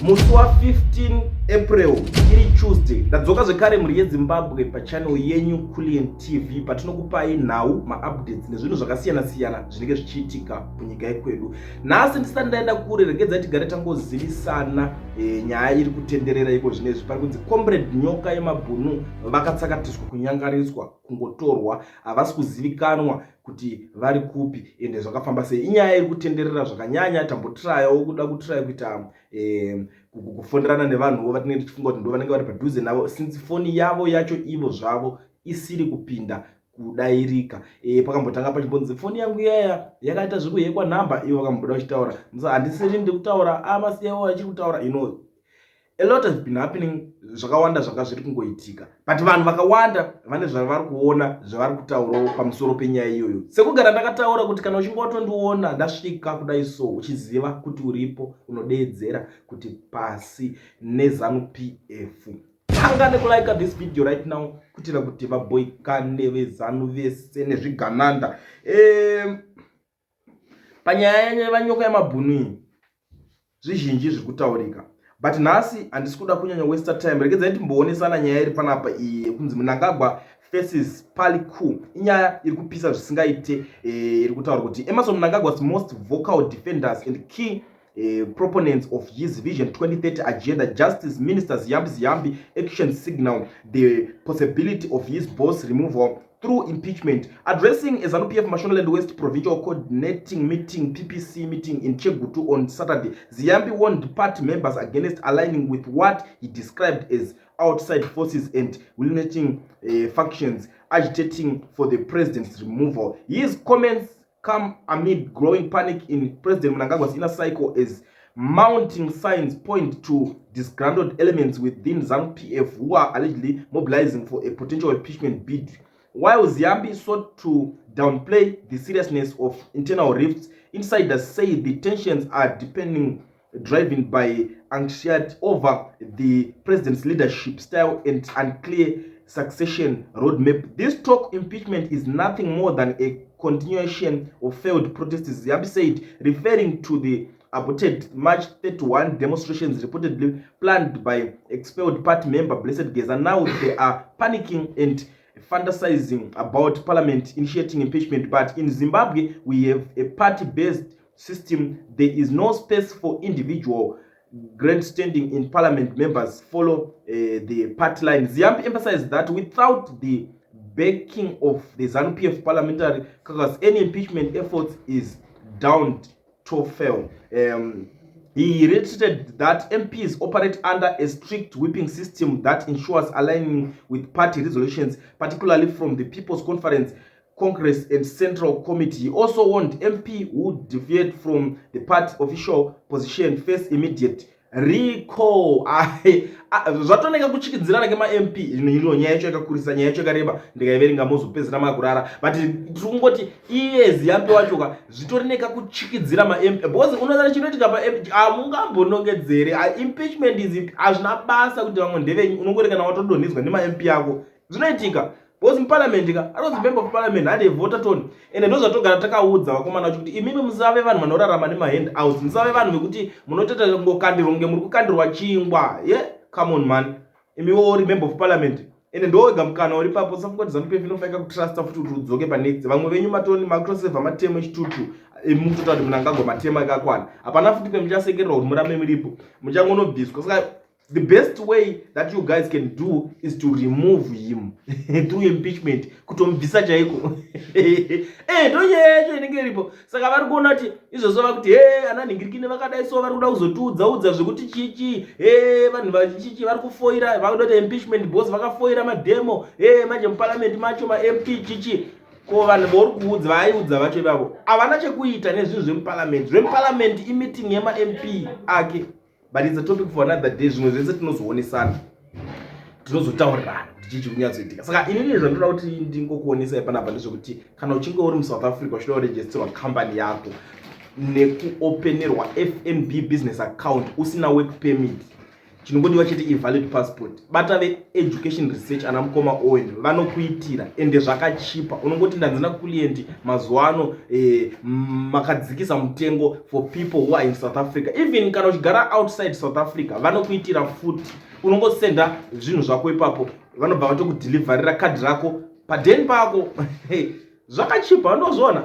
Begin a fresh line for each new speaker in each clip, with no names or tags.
Musi wa15 April, iri Tuesday, ndadzoka zvekare, mhuri yeZimbabwe, pachannel yenyu Culian TV, patinokupai nhau, maupdates nezvinhu zvakasiyana-siyana zvinenge zvichiitika munyika yekwedu. Nhasi ndisati ndaenda kure, regedzai tigare tangozivisana nyaya iri kutenderera iko zvinezvi. Pari kunzi Comrade Nyoka yeMabhunu vakatsakatiswa, kunyangariswa, kungotorwa, havasi kuzivikanwa kuti vari kupi ende zvakafamba sei. Inyaya iri kutenderera zvakanyanya. Tambotrayawo kuda kutraya kuita kufonderana nevanhuwo vatinenge tichifunga kuti ndo vanenge vari padhuze navo, since foni yavo yacho ivo zvavo isiri kupinda kudairika. Pakambotanga pachimbonzi foni yangu iyaya yakaita zvekuhekwa nhamba, ivo vakamboda vachitaura, "Handisiri ndiri kutaura." Amasiyawo achiri kutaura. A lot has been happening, zvakawanda zvanga zviri kungoitika, but vanhu vakawanda vane zvavari kuona, zvavari kutaurawo pamusoro penyaya iyoyo. Sekugara ndakataura kuti kana uchinge watondiona ndasvika kudai so, uchiziva kuti uripo, unodeedzera kuti pasi neZANU PF. Tanga nekulike this video right now kuitira kuti vaboikane veZANU vese nezvigananda. Panyaya yevanyoka yemabhunu iyi, zvizhinji zviri kutaurika, but nhasi handisi kuda kunyanya waste time. Regedzai timboonesana nyaya iri panapa iyi yekunzi Mnangagwa faces parly coup. Inyaya iri kupisa zvisingaite. Iri kutaura kuti Emmerson Mnangagwa's most vocal defenders and key proponents of his Vision 2030 agenda, Justice Minister Ziyambi Ziyambi, action signal the possibility of his boss removal through impeachment. Addressing a ZANU-PF Mashonaland West Provincial Coordinating Meeting, PPC meeting in Chegutu on Saturday, Ziyambi warned party members against aligning with what he described as outside forces and willing factions agitating for the president's removal. His comments come amid growing panic in President Mnangagwa's inner circle as mounting signs point to disgruntled elements within ZANU-PF who are allegedly mobilizing for a potential impeachment bid. While Ziyambi sought to downplay the seriousness of internal rifts, insiders say the tensions are deepening, driven by anxiety over the president's leadership style and unclear succession roadmap. "This talk impeachment is nothing more than a continuation of failed protests," Ziyambi said, referring to the aborted March 31 demonstrations reportedly planned by expelled party member Blessed Geza. "Now they are panicking and fantasizing about parliament initiating impeachment. But in Zimbabwe, we have a party-based system. There is no space for individual grandstanding in parliament. Members follow the party line." Ziyambi emphasized that without the backing of the ZANU-PF parliamentary caucus, any impeachment efforts is bound to fail. He reiterated that MPs operate under a strict whipping system that ensures aligning with party resolutions, particularly from the People's Conference, Congress and Central Committee. He also warned MP who deviate from the party official position face immediate recall. Zvatoneka kuchikidzirana kemaMP. Ino nyaya yacho yakakurisa, nyaya yacho yakareba, ndikaiverenga mozopedzera makurara, but tiri kungoti iye Ziyambi wachoka zvitori nekakuchikidzira maMP, because unoona chinoitika paMP, hamungambonongedzere impeachment is hazvina basa kuti vamwe ndevenyu. Unongori kana watodonhedzwa nemaMP ako, zvinoitika, because muparliament ka anonzi member of parliament hande vhota toni. Ende ndo zvatogara takaudza vakomana vacho kuti imimi musave vanhu vanorarama nemahand outs, musave vanhu vekuti munotoita ngokandirwa kunge muri kukandirwa chingwa ye yeah? Come on, man, imiwo uri member of parliament, ende ndowega mukana uri papo. Usafunga kuti ZANU-PF inofaika kutrusta futi kuti udzoke panext. Vamwe venyu matoni makutosevha matemo echitutu, mukutotaura kuti Mnangagwa matemo akakwana. Hapana futi pemuchasekererwa kuti murambe muripo, muchangonobviswa. Saka the best way that you guys can do is to remove him through impeachment, kutomubvisa chaiko. Ndonyecho inenge iripo. Saka vari kuona kuti izvozvo vakuti he ana nhingirikine vakadai so vari kuda kuzotiudza udza zvekuti chichi he vanhu vachichi vari kufoira, vakuda kuti impeachment because vakafoira mademo. He manje muparliament macho maMP chichi ko vanhu vauri kuudza, vaaiudza vacho ivavo havana chekuita nezvinhu zvemuparliament. Zvemuparliament imeeting yemaMP ake, but it's a topic for another day. Zvimwe zvese tinozoonesana, tinozotaurirana kuti chii chiri kunyatsoitika. Saka inini zvandoda kuti ndingokuonesai panapa ndezvekuti kana uchinge uri muSouth Africa uchida kuregisterwa kambani yako nekuopenerwa FNB business account usina work permit. Chinongodiwa chete ivalid passport. Bata veEducation Research, ana mukoma Owen vanokuitira, ende zvakachipa. Unongoti ndanzi naClient mazuva ano makadzikisa mutengo for people who are in South Africa. Even kana uchigara outside South Africa, vanokuitira futi. Unongosenda zvinhu zvako ipapo, vanobva vatokudhilivharira kadhi rako padheni pako. Zvakachipa, ndozviona.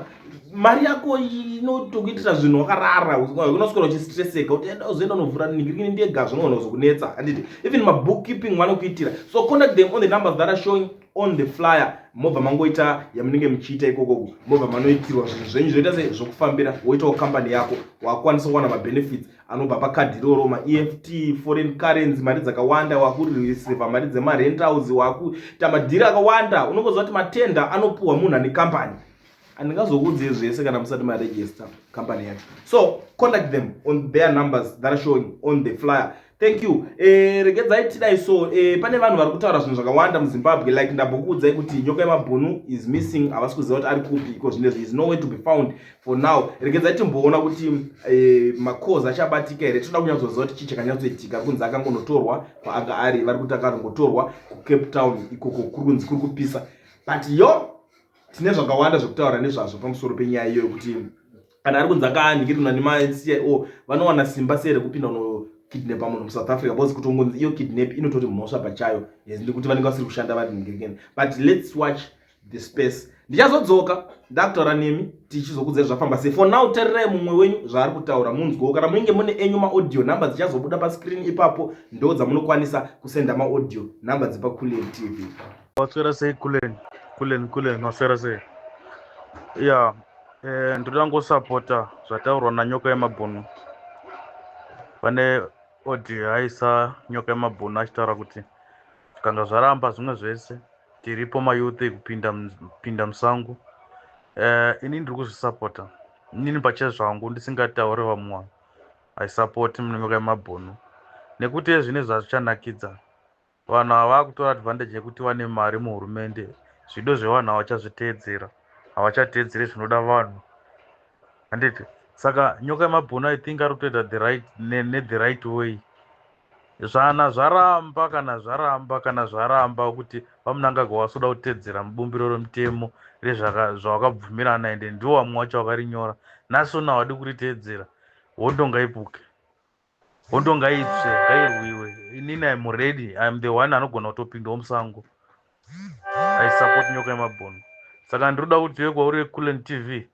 Mari yako inotokuitira zvinhu wakarara. Unoswera uchistresseka kuti enda uzoenda unovhura ningirikini ndega, zvinogona kuzokunetsa, handiti? Even mabookkeeping vanokuitira. So contact them on the numbers that are showing on the flyer. Mobva mangoita yamunenge muchiita ikokoko, mobva manoitirwa zvinhu zvenyu zvoita se zvokufambira. Woitawo kambani yako, wakwanisa kuwana mabenefits anobva pakadhi iroro, maEFT, foreign currency, mari dzakawanda, wakureceiva mari dzemarentals, wakuita madhiri akawanda. Unongoziva kuti matenda anopuhwa munhu ane kambani. Handingazokuudzei zvese kana musati maregister company yacho. So contact them on their numbers that are showing on the flyer. Thank you. Regedzai tidai. So pane vanhu vari kutaura zvinhu zvakawanda muZimbabwe. Like ndambokuudzai kuti Nyoka Yemabhunu is missing, havasi kuziva kuti ari kupi iko zvinezvi. Is nowhere to be found for now. Regedzai timboona kuti macalls achabatika here. Toda kunyatsoziva kuti chii chakanyatsoitika. Kunzi akangonotorwa kwaanga ari, vari kuti akangotorwa kuCape Town ikoko, kuri kunzi kuri kupisa. But yo, tine zvakawanda zvekutaura nezvazvo pamusoro penyaya iyoyo, kuti kana ari kunzi akaanhikirwa nemaCIO, vanowana simba sei rekupinda unokidnapa munhu muSouth Africa? Because kutongonzi iyo kidnap inotori mhosva pachayo. Yes, ndikuti vanenge vasiri kushanda vari nhingirikeni. But let's watch the space. Ndichazodzoka ndakutaura nemi, tichizokudzai zvafamba sei. For now, tarirai mumwe wenyu zvaari kutaura, munzwewo. Kana munenge mune enyu maaudio, nhamba dzichazobuda pascreen ipapo ndo dzamunokwanisa kusenda maaudio, nhamba dzepaCulian TV.
Waswera sei, Kulen? Kulen, Kulen, waswera sei? Ya, ndoda ngosapota zvataurwa naNyoka Yemabhunu. Pane audio aisa Nyoka Yemabhunu achitaura kuti zvikanga zvaramba zvimwe zvese, tiripo mayouth kupinda pinda musango. Ini ndiri kuzvisapota inini pachezvangu, ndisingatauri vamwe vanhu. Aisapoti Nyoka Yemabhunu nekuti zvine zvazvichanakidza. Vanhu ava vakutora advantage yekuti vane mari muhurumende. Zvido zvevanhu havachazviteedzera, havachateedzeri zvinoda vanhu, handiti? Saka Nyoka Yemabhunu, I think ari kutoita the right nethe right way. Zvana zvaramba, kana zvaramba, kana zvaramba kuti vaMunangagwa vasoda kuteedzera mubumbiro remutemo rezvavakabvumirana, ende ndiwo vamwe vacho vakarinyora. Nhasi uno havadi kuriteedzera. Hondo ngaipuke, hondo ngaitsve, ngairwiwe. Inini I'm ready, I'm the one anogona kutopindawo musango. I support Nyoka Yemabhunu. Saka ndinoda kuti iwe kwauri Kulen TV,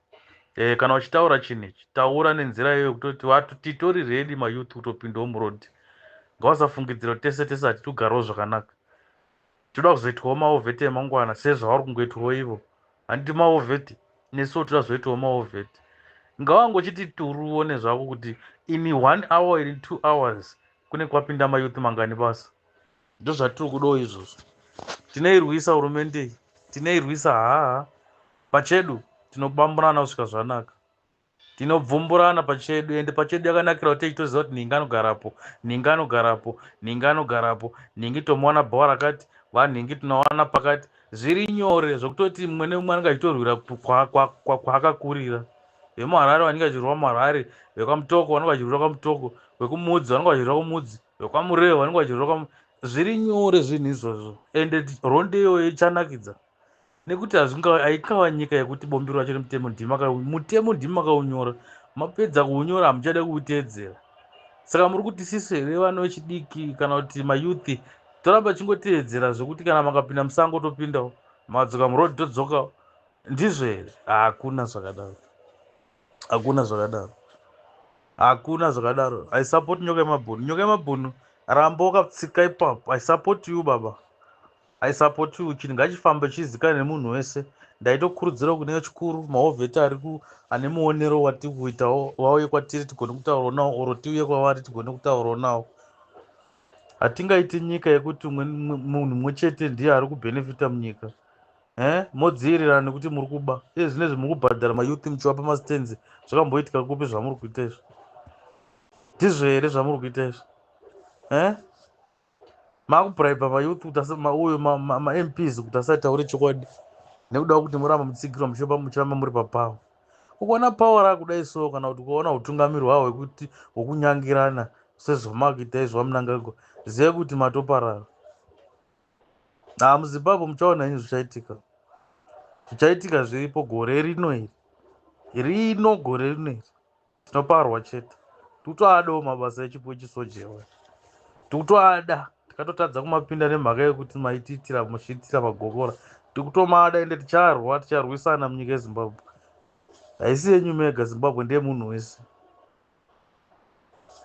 kana uchitaura chinhu ichi, taura nenzira iyoyo kutoti vatu titori ready mayouth kutopindawo muroad. Ngavasafungidzira kuti tese tese hatitogarawo zvakanaka. Toda kuzoitwawo mawar vet emangwana sezvavari kungoitwawo ivo, handiti? Mawar vet, nesuwo toda kuzoitawo mawar vet. Ngavangochiti turuwo nezvako kuti in one hour, in 2 hours kune kwapinda mayouth mangani basa. Ndozvatiri kudawo izvozvo. Tinoirwisa hurumende iyi, tinoirwisa haha pachedu. Tinobamburana kusvika zvanaka, tinobvumburana pachedu. Ende pachedu yakanakira kuti tichitoziva kuti nhingi anogarapo, nhingi anogarapo, nhingi anogarapo, nhingi tomuwana bhawa rakati, vanhingi tinowana pakati. Zviri nyore zvokutoti mumwe nemumwe anenge achitorwira kwaakakurira. VemuHarare vanenge vachirwa muHarare, vekwaMutoko vanenge vachirwira kwaMutoko, vekuMudzi vanenge vachirwira kuMudzi, vekwaMurevo vanenge vachirwira. Zviri nyore zvinhu izvozvo. Ende ronde iyoyo ichanakidza nekuti haingava nyika yekuti bumbiro racho remutemo mutemo ndimi makaunyora, mapedza kuunyora hamuchada kuuteedzera. Saka muri kuti sisu here vana vechidiki kana kuti mayouth toramba tichingoteedzera zvekuti kana makapinda musango topindawo, makadzoka muroad todzokawo, ndizvo here? Hakuna zvakadaro, hakuna zvakadaro, hakuna zvakadaro. I support Nyoka Yemabhunu. Nyoka Yemabhunu, ramba wakatsika ipapo. I support you, baba, I support you. Chinhu ngachifambe chizikanwe nemunhu wese. Ndaitokurudzira kune chikuru mawar vet ari ane muonero watiri kuitawo vauye kwatiri tigone kutaurawo nawo, oro tiuye kwavari tigone kutaurawo nawo. Hatingaiti nyika yekuti munhu mumwe chete ndiye ari kubhenefita munyika. Modzivirirana nekuti muri kuba. Iye zvinezvi muri kubhadhara mayouth muchivapa mastands. Zvakamboitika kupi zvamuri kuita izvi? Ndizvo here zvamuri kuita izvi? Makubraiba mayouth kuti uyo maMPs kuti asataure chokwadi nekuda kwekuti muramba mutsigirwa, muchiramba muri papower. Ukaona power rakudai so, kana kuti ukaona utungamiri hwavo hwekuti hwokunyangirana. Sezvamakuita izvo vaMnangagwa, zivai kuti matoparara. Ha, muZimbabwe muchaona henyu zvichaitika. Zvichaitika zviripo gore rino iri. Rino gore rino iri. Tinoparwa chete. Tikutoadawo mabasa echipo echisoja iwayo. Tikutoada. Tikatotadza kumapinda nemhaka yekuti maitiitira muchiitira magokora. Tikutomada ende ticharwa, ticharwisana munyika yeZimbabwe. Haisi yenyu mega Zimbabwe, ndeyemunhu wese.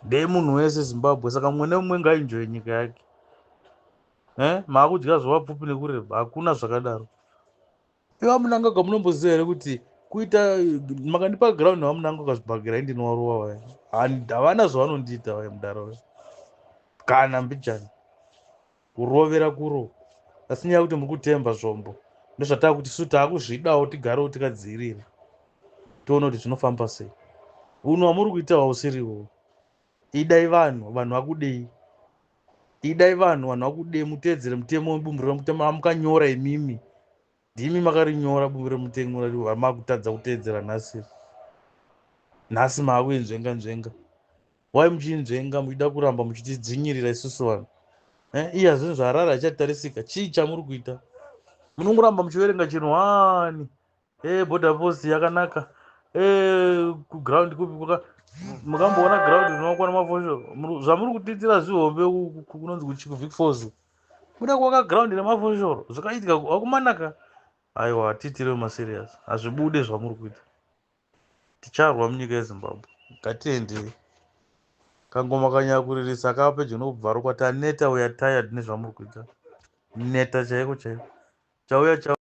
Ndeyemunhu wese Zimbabwe, saka mumwe nemumwe ngaenjoye nyika yake. Maakudya zvavapfupi nekureba, hakuna zvakadaro. Iva Mnangagwa, munomboziva here kuti kuita makandipa ground vaMnangagwa, zvibhakera indinowarova vaya, havana zvavanondiita vaya mudaro kana mbijani kurovera kuro, asi nyaya yekuti muri kutemba zvombo ndozvataa kuti su taakuzvidawo, tigarewo tikadziirira, tione kuti zvinofamba sei. Unhu hwamuri kuita hausiriwo. Idai vanhu, vanhu vakudei. Idai vanhu, vanhu vakudei. Muteedzere mutemo webumbiro remutemo amukanyora imimi. Ndimi makarinyora bumbiro remutemo ramakutadza kuteedzera nhasi. Nhasi maakuinzvenga nzvenga. Wai muchinzvenga muchida kuramba muchitidzvinyirira isusu vanhu? Iya zvinhu zvaHarare haichatarisika. Chii chamuri kuita? Munongoramba muchiverenga chinhu wani. Border post yakanaka. Kuground kupi kwaka mukamboona ground rinovakwa nemafoshoro? Zvamuri kutiitira zvihombe kunonzi kuVic Falls. Muda kuvaka ground nemafoshoro, zvakaitika vakumanaka. Aiwa, hatiitirewo maserious, hazvibude zvamuri kuita. Ticharwa munyika yeZimbabwe. Ngatiendei. Kangoma kanyakuririsa kava pedyo nokubvarukwa. Taneta, we are tired nezvamuri kuita. Neta chaiko chaiko. Chauya chauya.